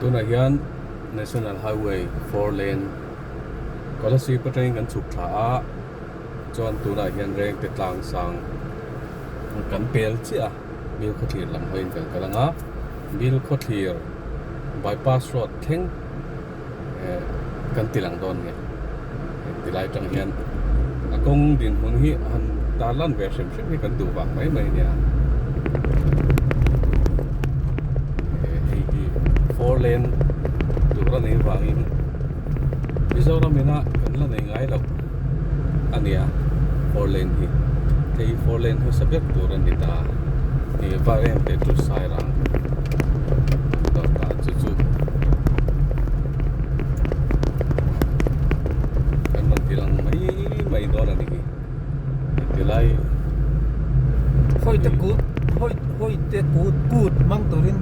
Tunah hian National Highway four lane Kolasib atangin kan chhuk thla a chuan tunah hian Rengte tlang sang kan pel chiah a Bilkhawthlir lam hawiin kan kal ang a Bilkhawthlir bypass road thleng eh kan ti lang dawn nia tilai atang hian a kawng dinhmun hi han tar lan ve hrim hrim hi kan duh vang mai mai nia eh hei hi four lane tur a nih vangin Mizoram ina kan la nei ngai loh a nia four lane hi hei four lane hmasa ber tur a ni ta ih Varem te chu Sairang dawt ah chu chu kan rawn ti lang mai mai dawn a ni hi tilai Hawi te kut hawi hawi te kut kut hmang turin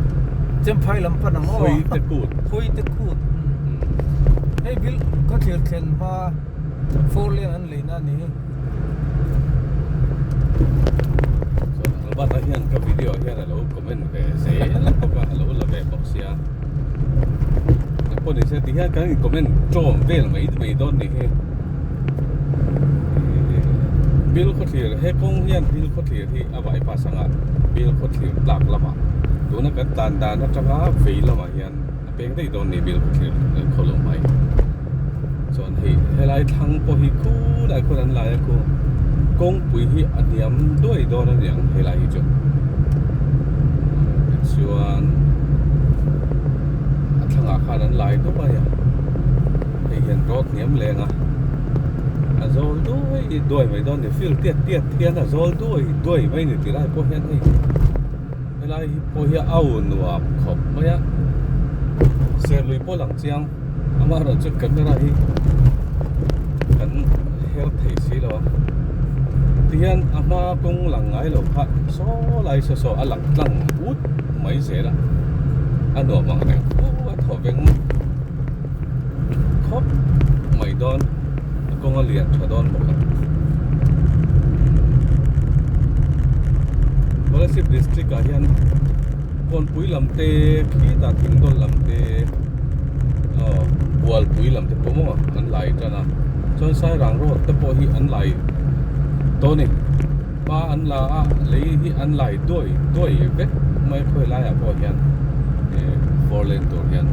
Chemphai lam pan ang aw Hawi te kut hawi te kut hei bil khawthlir thlen hma four lane an lei na a ni hi. Chuan Albert-a hian ka video hian a lo comment ve zel bawk a, a lo la ve bawk sia. Eng pawh ni se ti hian kan in comment tawm vel mai mai dawn ni hi. Bill khawthlir he kawng hian Bill khawthlir hi a bypass ang a, Bill khawthlir tlak lamah tuna kan tlan dan atanga vei lamah hian a peng daih dawn ni Bill khawthlir khaw lo hmai. Chuan hei helai thlang pawh hi khulai khuan an lai a khu kawngpui hi a hniam duai dawn a niang helai hi chu tichuan a thlangah khan an lai dup a nia hei hian road hniam leng a a zawl duai duai mai dawn a ni field tiat tiat hian a zawl duai duai mai a ni tih lai pawh hian hei. Helai hi pawh hi a au nuam khawp mai a serlui pawh lang chiang amaherawh chu camera hi kan her thei si lo a tihian a hma kawng lang ngai lo kha saw lai saw saw a lang tlang ut mai zel a a nuam ang reng fur a thaw veng khawp mai dawn a kawng a lian tha dawn bawk a Kolasib district ah hian Kawnpui lam te khitah Thingdawl lam te aw Bualpui lam te pawh maw an lai tan a chuan Sairang road te pawh hi an lai tawh a ni hma an la a lei hi an lai duai duai vek mai khawi laiah pawh hian eh four lane tur hian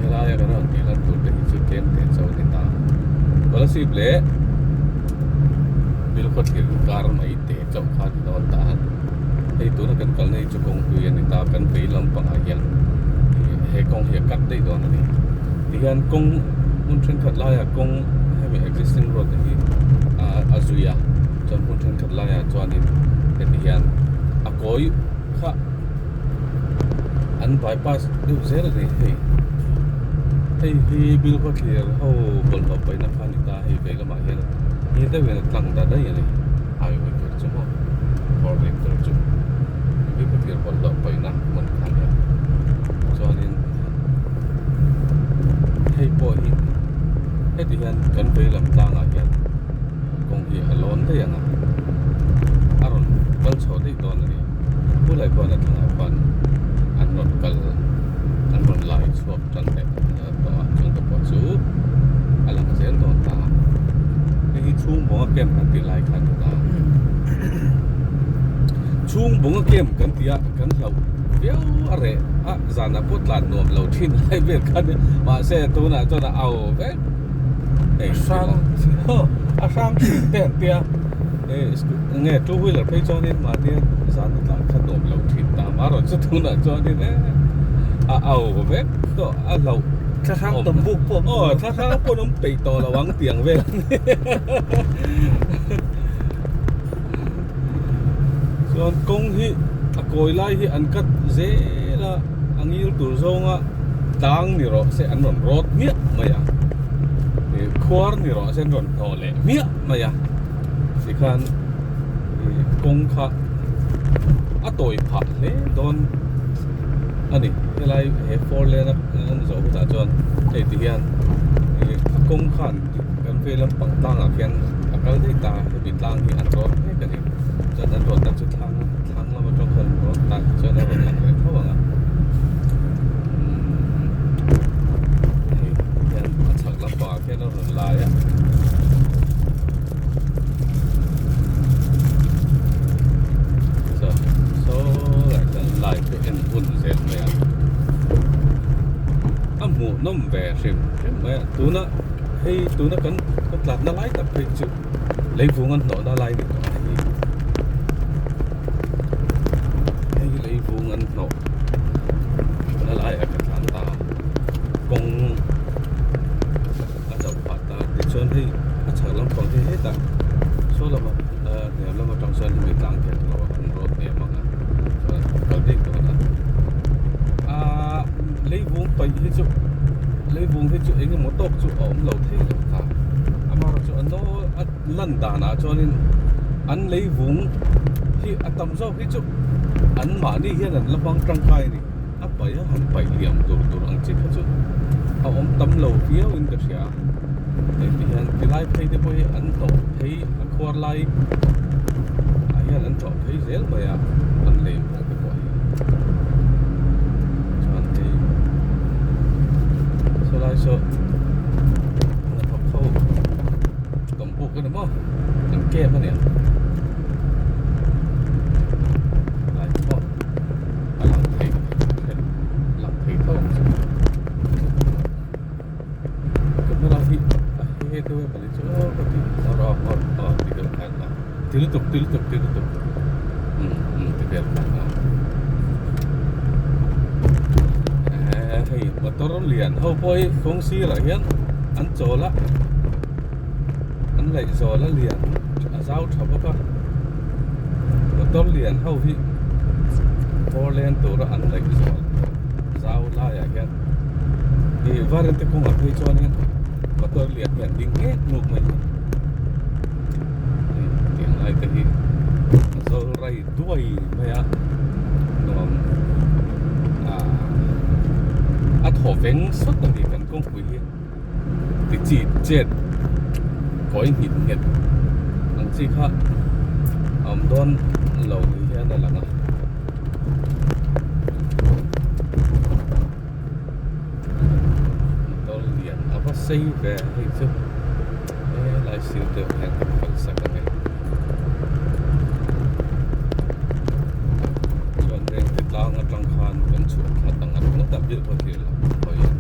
helaia kan rawn tih lan tur te hi chu tlem te chauh a ni ta Kolasib leh Bilkhawthlir kar mai te chauh kha a ni dawn ta a hei tuna kan kalna hi chu kawngpui a ni ta kan vei lampangah hian he kawng hi a cut daih dawn a ni tihian kawng hmun thenkhat laiah kawng hemi existing road te hi a zui a chuan hmun thenkhat laiah chuanin heti hian a kawi kha an bypass deuh zel a ni hei hei hi Bilkhawthlir ho bawlhhlawh paihna kha a ni ta hei vei lamah hian ni deuhin a tlang ta daih a ni highway tur chu maw four lane tur chu Bilkhawthlir bawlhhlawh paihna hmun kha a ni a chuanin hei pawh hi heti hian kan vei lam tlangah hian kawng hi a lawn daih ang a a rawn kal chho daih dawn a ni khulai khuan a thlangah khuan an rawn kal an rawn lai chhuak tan leh tawh a chung te pawh chu a lang zel dawn ta a hei hi chhung bunga camp kan tih lai kha a ni ta chhung bunga camp kan tih a kan hlauh viau a reh a zanah pawh tlan nuam lo thin lai vel kha nia mahse tunah chuan a au vek hei hrang a hrang thin te an tia nge two wheeler phei chuanin mahni zan a tlan kha nuam lo thin ta amaherawh chu tunah chuanin e a au vek tawh a hlauh thla hrang tawm buk pawh aw thla hrang pawh an awm peih tawh lo ang tiang vel chuan kawng hi a kawi lai hi an cut zel a a ngil tur zawnga tlang ni rawh se an rawn rawt hmiah mai a ih khuar ni rawh se an rawn hnawh leh hmiah mai a tikhan ih kawng kha a tawi phah hle dawn a ni helai he four lane a an zawh hunah chuan hei ti hian ih a kawng khan kan vei lampang tlangah khian a kal daih ta a hemi tlang hi an rawt mek a ni chuan an rawt na chu thlang thlang lam atang khan rawt tan chuan a rawn lang leh tho ang a. hmuhnawm ve hrim hrim mai a tuna hei tuna kan ka tlatna lai tak phei chu leivung an hnawhna lai ni tawh a hei hei leivung an hnawh na laiah ka tlan ta kawng a chauh phah ta tichuan hei a chhak lampang hi hetah saw lama hniam lam atang sawn hemi tlang kher lo a kan road hniam ang a chuan kal daih dawn a aaa leivung paih hi chu leivung hi chu eng emaw tawk chu a awm lo thei lo ta amaherawhchu a nawl a lan danah chuanin an leivung hi a tam zawk hi chu an mahni hian an la hmang tangkai a ni a paih a han paih liam tur tur ang chi kha chu a awm tam lo viau in ka hria hei ti hian ti lai phei te pawh hi an hnawh phei a khuar lai ah hian an tlawh phei zel mai a an lei vung te pawh hi chuan hei saw lai saw hnathawk ho tawm buk a ni maw an camp a nia lai pawh a lang thei lang thei tho ang chu. Camera hi a he deuh em ani chu aw ka ti a raw a aw ti deuh khan a ti lutuk ti lutuk ti lutuk um um ti vel khan a eh hei motor lian ho pawh hi kawng sirah hian an chawl a an laih zawl a lian a zau tha bawk a motor lian ho hi four lane tura an laih zawl zau laiah hian. Ih varin te kawngah phei chuanin motor lian hi an ding ngek nguk mai a ih tiang lai te hi a zawl rai duai mai a nuam ah a thaw veng sawt a ni kan kawngpui hi ti chi chet kawi nghet nghet ang chi kha a awm dawn lo ni hian a lang a. Motor lian a va sei ve hei chu helai sir deuh hian kan kal sak ang e chuan rengte tlang atang khan kan chhuah thla ta ngat ngat a bial pawh thlir lo hawi a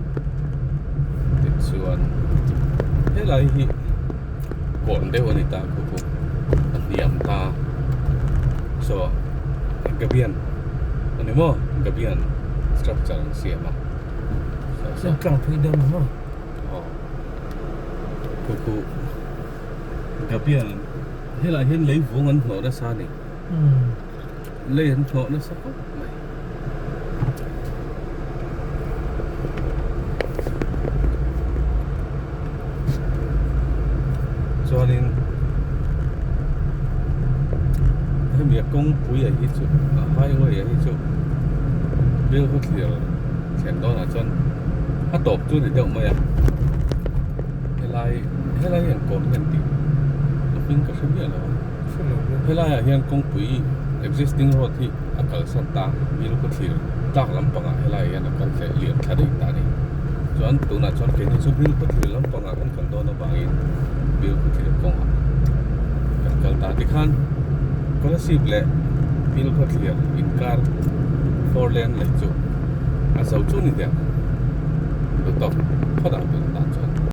tichuan helai hi kawn deuh a ni ta khu khu a hniam ta saw gabian a ni maw gabian structure an siam a Chuan tlang phui deuh ni maw aw khu khu gabian helaiah hian lei vung an hnawh nasa a ni lei an hnawh nasa khawp mai. Chuanin hemi a kawngpui ah hi chu a highway ah hi chu bial khawthlir thlen dawnah chuan a tawp chu a ni deuh mai a helai helai hian kawr nge an tih a hming ka hre miah lo a helai ah hian kawngpui existing road hi a kalsan ta bial khawthlir tlak lampangah helai ah hian a kal leh lian thla daih ta a ni chuan tunah chuan keini chu bial khawthlir lampangah kan kal dawn avangin bial khawthlir kawngah kan kal ta tikhan Kolasib leh bial khawthlir inkar four lane leh chu a zo chu ni der lu tawp phawt ah tun.